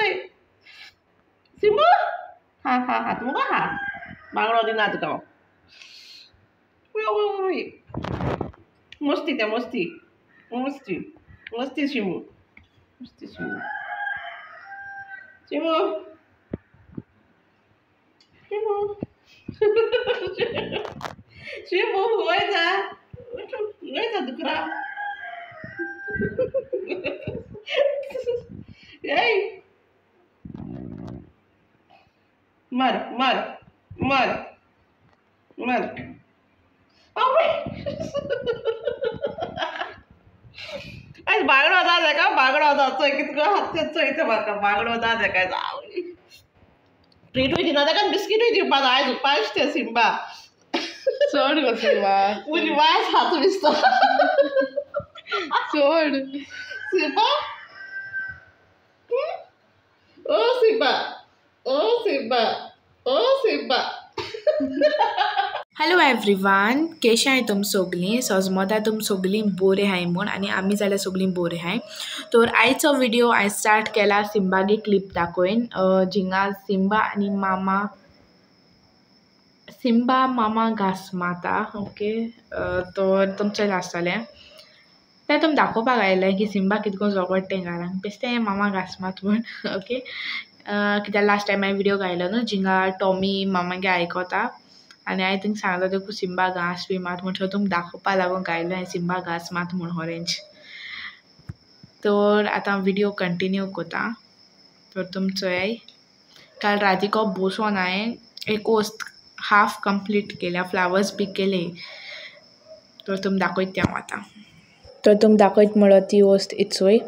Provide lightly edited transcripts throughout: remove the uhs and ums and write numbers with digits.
चोय सिंबू हा हा हात मुगो हा बांगडो दिना तुका हांव. मस्ती तें मस्ती मस्ती मस्ती शिमू मस्ती शिमू शिमू शिमू शिमू वयता वयता दुकरा. ए मार मार मार मार. आयज बांगडो जा जाका बांगडो जा चोय कितको हात चोय ते म्हाका बांगडो जा जाका ट्रीटूय दिना ताका बिस्किटूय दिवपा जाय आयज उपास ते सिंबा चड गो सिंबा उरी वास हात दिसता चड सिंबा. ओ सिंबा ओ Simba oh Simba. Hello everyone, केशें आहाय तुम सोगलीं? सोजमोता तुम सोगलीं बोरें आहाय म्हूण आनी आमी जाल्यार सोगलीं बोरें आहाय. तर आयचो व्हिडियो हांवें स्टार्ट केला सिंबागे क्लिप दाखोवन, जिंगा सिंबा आनी मामा सिंबा मामा घास माता. ओके, तर तुमचें आसतलें तें तुम दाखोवपाक आयलें की सिंबा कितको झगडटा तें घरान बेश्टें मामा घास मात म्हूण. ओके, कित्याक लास्ट टायम हांवें व्हिडियो घायलो न्हू जिंगा टॉमी मामागे आयकोता आनी हांवें तिंगा सांगलो तेका सिंबा घांस बी मात म्हूण, सो तुमकां दाखोवपा लागून घायलो हांवें सिंबा घांस मात म्हूण ऑरेंज. तर आतां व्हिडियो कंटिन्यू कोता. तर तुम चोयाय काल रातीको बोसोन हांवें एक वस्त हाफ कंप्लीट केल्या, फ्लावर्स बी केले. तर तुम दाखयत तें हांव आतां. तर तुम दाखयत म्हणलो ती वस्त इचोय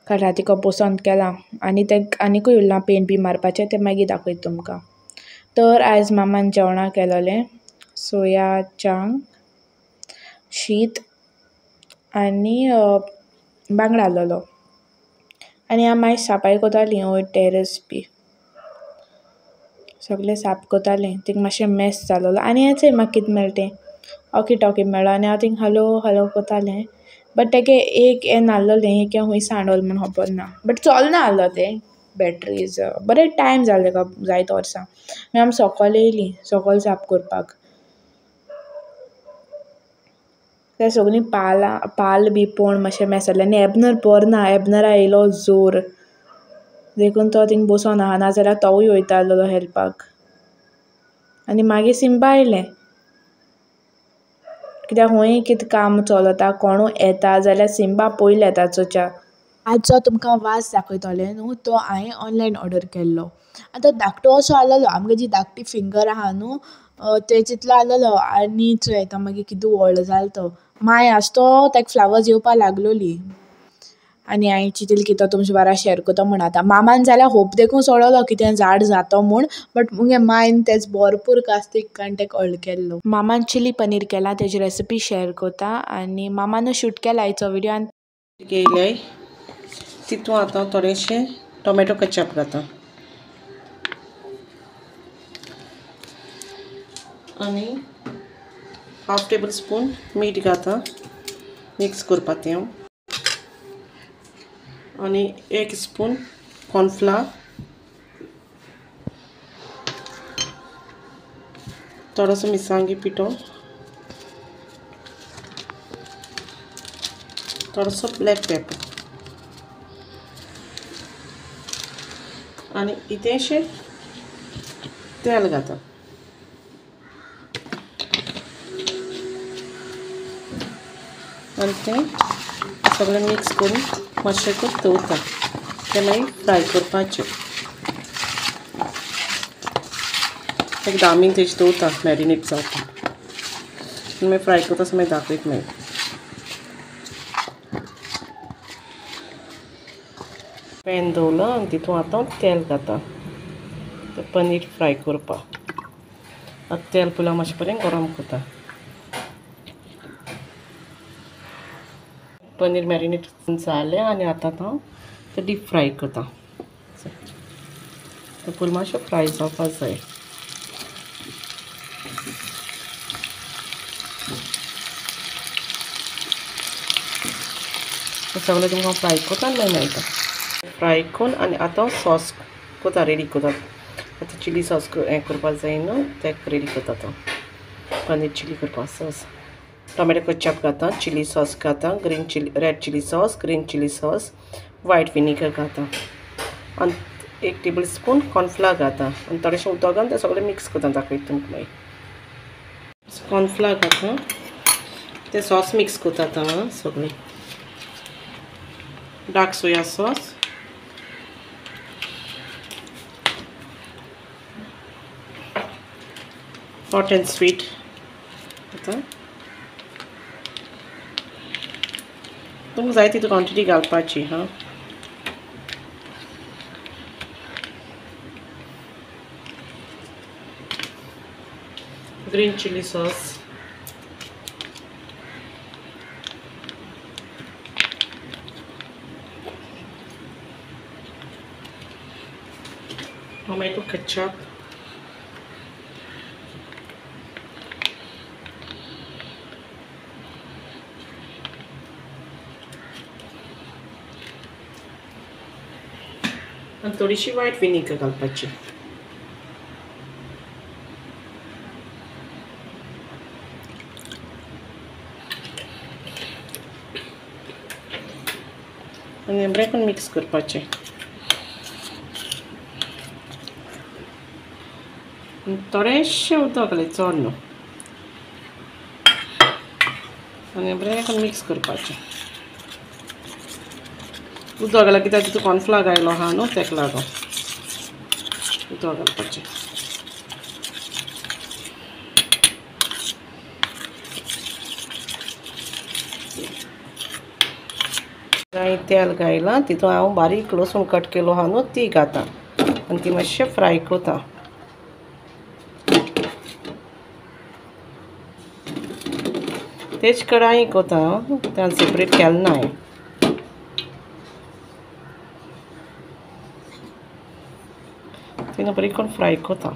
काल रातीको बोसोन केला आनी तें आनिकूय उरलां पेंट बी मारपाचें, तें मागीर दाखयत तुमकां. तर आयज मामान जेवणाक केलोलें सोया चांक, शीत आनी बांगडा आहलोलो. आनी हांव मागीर सापाय कोतालीं वयर टेरस बी सगळें साफ कोतालें. थिंग मातशें मेस जालोलो आनी हें चोय म्हाका कितें मेळ्ळें तें ऑकी टॉकी मेळ्ळो आनी हांव थिंग हॅलो हॅलो कोतालें. बट तेगे एक हें नासलोलें की खूंय सांडोल म्हूण खबर ना, बट चलना आहलो तें बॅटरीज बरें टायम जालें तेका जायते वर्सां. मागीर आमी सोकोल येयलीं सोकोल साफ करपाक. ते सगळीं पालां पाल बी पळोवन मातशें मेस जालें आनी एबनर बोर ना, एबनरा येयलो जोर देखून तो थिंग बसोन आहा, नाजाल्यार तोवूय वयता आहलोलो हेल्पाक. आनी मागीर सिंबा येयलें कित्याक खूंय कितें काम चलता कोणूय येता जाल्यार सिंबा पयलीं येता चोवच्या. आज जो तुमकां वास दाखयतलें न्हू तो हांवें ऑनलायन ऑर्डर केल्लो. आतां धाकटो असो आहलोलो, आमगे जी धाकटी फिंगर आहा न्हू ते तितलो आहलोलो. आनी चोय आतां मागीर कितू व्हडलो जालो तो. माय आस तो तेका फ्लावर्स येवपा लागलोली आनी हांवें चिंतलें की तो तुमचे बारा शेअर करता म्हूण. आतां मामान जाल्यार होप देखून सोडलो कितें झाड जातो म्हूण, बट मुगे मायन तेच भरपूर कास्तीक काडून तेका हळ केल्लो. मामान चिली पनीर केला तेजी रेसिपी शेअर करता आनी मामानू शूट केला आयचो व्हिडियो. आनी केले तितून आतां थोडेशें टोमॅटो केचप घाता आनी हाफ टेबल स्पून मीठ घाता, मिक्स करपा तें हांव. आनी एक स्पून कॉर्नफ्लावर, थोडोसो मिरसांगी पिठो, थोडोसो ब्लॅक पेपर आनी इतेंशें तेल घाता. आनी तें सगळें मिक्स करून मातशें दवरता, तें मागीर फ्राय करपाचें. एक 10 मिनट तेज दवरता मॅरिनेट जावपाक. मागीर फ्राय करता मागीर दाखयत मागीर. पॅन दवरलो आनी तितून आतां तेल घाता तें पनीर फ्राय करपाक. आतां तेल पयलीं मातशें बरें गरम करता. पनीर मॅरिनेट जालें आनी आतां हांव तें डीप फ्राय करता. तें पयलीं मातशें फ्राय जावपाक जाय. सगळें तुमकां फ्राय करता आनी मागीर मेळटा. फ्राय करून आनी आतां सॉस कोता रेडी करता. आतां चिली सॉस हें करपाक जाय न्हू तें रेडी करता आतां पनीर चिली करपाक सॉस. टोमॅटो केचप घालता, चिली सॉस घालता, green chilli red chilli sauce, green chilli sauce, white vinegar घालता आनी 1 टेबल स्पून कॉर्नफ्लावर घालता आनी थोडेशें उदक घालून तें सगळें मिक्स करता. दाखयता तुमकां मागीर. कॉर्नफ्लावर घालता, तें सॉस मिक्स करता आतां सगळें. Dark soya sauce, hot and sweet आतां तुमकां जाय तितू क्वॉन्टिटी घालपाची. हां, green chilli sauce, tomato ketchup, आनी थोडीशी व्हायट विनेगर घालपाची. आनी बरें करून मिक्स करपाचें. थोडेशें उदक घालय, चड न्हू. आनी बरें करून मिक्स करपाचें. उदक घाल्यार कित्याक तितूंत कॉर्नफ्लावर घायलो आहा न्हू तेका लागून उदक घालपाचें. तेल घायलां तितूंत हांव बारीक लसूण कट केलो आहा न्हू ती घाता आनी ती मातशें फ्राय करता. तेच कढाई करता, तें सेपरेट केलें ना हांवें. तिणें बरी करून फ्राय करता.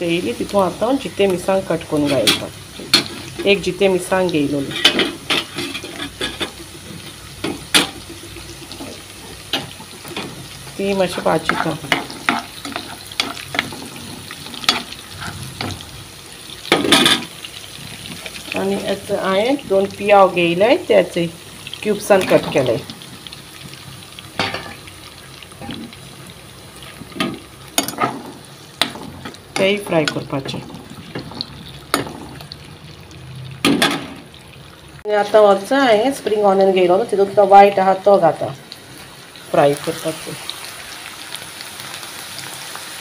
येयली तितूंत आतां जिते मिरसांग कट करून घालता. एक जिते मिरसांग घेयलोली. ती मातशी भाजता. आनी आतां हांवें 2 पियाव घेयले त्याचे क्युब्सान कट केले. तेय फ्राय करपाचे. आनी आतां वचून हांवें स्प्रींग ऑनियन घेयलो न्हू तितूंत तो वायट आहा तो घाता फ्राय करपाचो.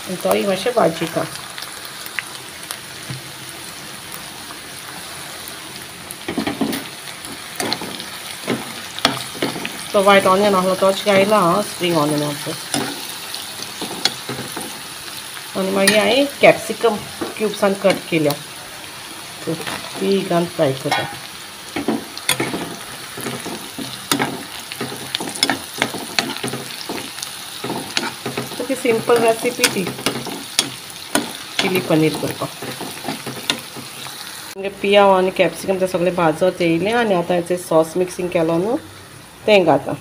आनी तोय मातशें भाजता. तो वायट ऑनियन आसलो तोच घायला स्प्रींग ऑनियन आसलो. आनी मागीर हांवें कॅप्सिकम क्युब्सान कट केल्या ती घालून फ्राय करता. ती सिंपल रेसिपी ती चिली पनीर करपाक. पियाव आनी कॅप्सिकम ते सगळे भाजत येयले आनी आतां हेचे सॉस मिक्सिंग केलो न्हू तें घाता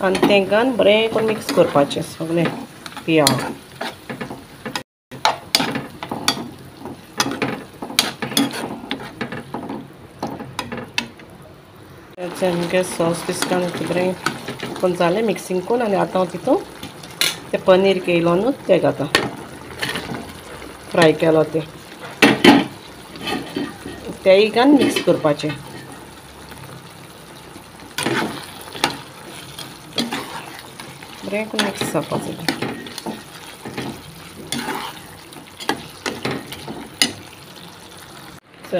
आनी तें घालून बरें करून मिक्स करपाचें सगळें पियाव. आमगे सॉस बिस्कान बरें करून जालें मिक्सिंग करून. आनी आतां हांव तितूंत तें पनीर केलो न्हू तें घाता फ्राय केलो तें तेंय घालून मिक्स करपाचें. बरें करून मिक्स जावपाचें.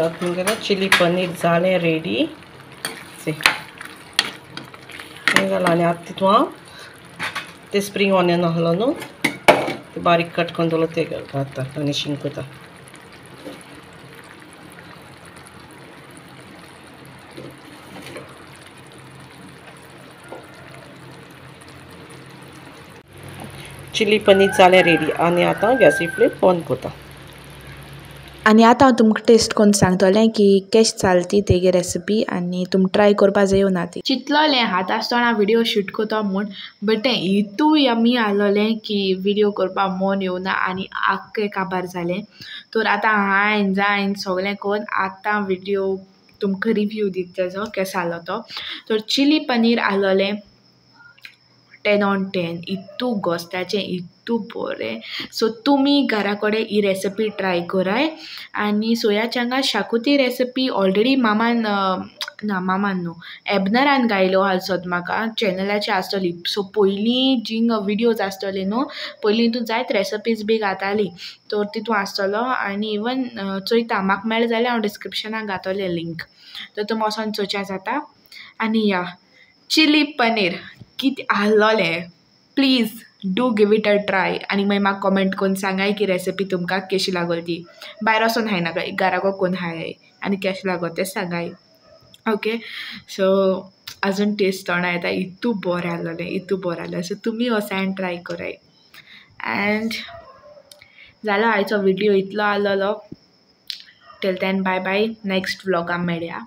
आमगेलें चिली पनीर जालें रेडी. जालां. आनी आतां तितूंत हांव ते स्प्रींग ऑनियन आसलो न्हू ते बारीक कट करून दवरलो ते घालता गार्निशींग करता. चिली पनीर जालें रेडी आनी आतां गॅसी फ्लेम बंद करता. आनी आतां हांव तुमकां टेस्ट करून सांगतलें की केश चलती तेगे रेसिपी आनी तुम ट्राय करपा जायो ना ती. चिंतलोलें हात आसतना व्हिडियो शूट करता म्हूण, बट तें इतू यमी आसलोलें की व्हिडियो करपा मन येवना आनी आख्खें काबार जालें. तर आतां हांयन जायन सगळें करून आतां व्हिडियो तुमकां रिव्यू दिता तेजो केसो आसलो तो. तर चिली पनीर आसलोलें 10 on 10, इतू गोस्ताचें इतू बरें. सो तुमी घरा कडेन ही रेसिपी ट्राय कराय. आनी सोया चंगा शाकुती रेसिपी ऑलरेडी मामान ना मामान न्हू एबनरान गायलो आसत म्हाका चॅनलाचे आसतली. सो पयलीं जिंग विडियोज आसतले न्हू पयलीं तितून जायत रेसिपीज बी घाताली तर तितून आसतलो. आनी इवन चोयता म्हाका मेळ्ळें जाल्यार हांव डिस्क्रिप्शनाक घातोलें लिंक, तर तुमी वचोन चोवच्या जाता. आनी या चिली पनीर कितें आहलोलें, please do give it a try. आनी मागीर म्हाका कॉमेंट करून सांगाय की रेसिपी तुमकां केशी लागोल ती. भायर वचोन खायनाका, घराको कोण खाय आनी केशें लागोल तें सांगाय. ओके सो अजून टेस्ट तोंडा येता, इतू बरें आहलोलें, इतू बरें आहलें. सो तुमी वचान ट्राय कराय. एंड जालो आयचो व्हिडियो इतलो आहलोलो. Till then bye bye, next व्लॉगान मेळया.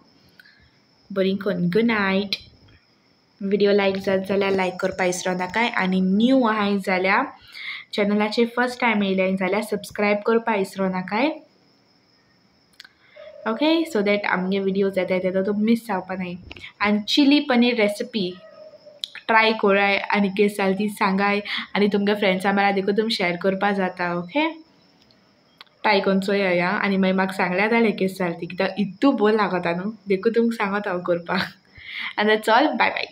बरी कोन गूड नायट. व्हिडिओ लायक जात जाल्यार लायक करपा विसरो नाकाय आनी न्यू आहाय जाल्यार चॅनलाचेर फर्स्ट टायम येयल्याय जाल्यार सबस्क्रायब करपा विसरो नाकाय. ओके सो that आमगे व्हिडियोज येताय तेदो तो मीस जावपा नाय. आनी चिली पनीर रेसिपी ट्राय कराय आनी केस जाल ती सांगाय आनी तुमगे फ्रेंड्सां बारा देखून तुमी शेअर करपा जाता. ओके ट्राय करून चोया आनी मागीर म्हाका सांगल्यार जालें केस जाल ती, कित्याक इतू बोर लागता न्हू देखून तुमकां सांगता हांव करपाक. आनी चल बाय बाय.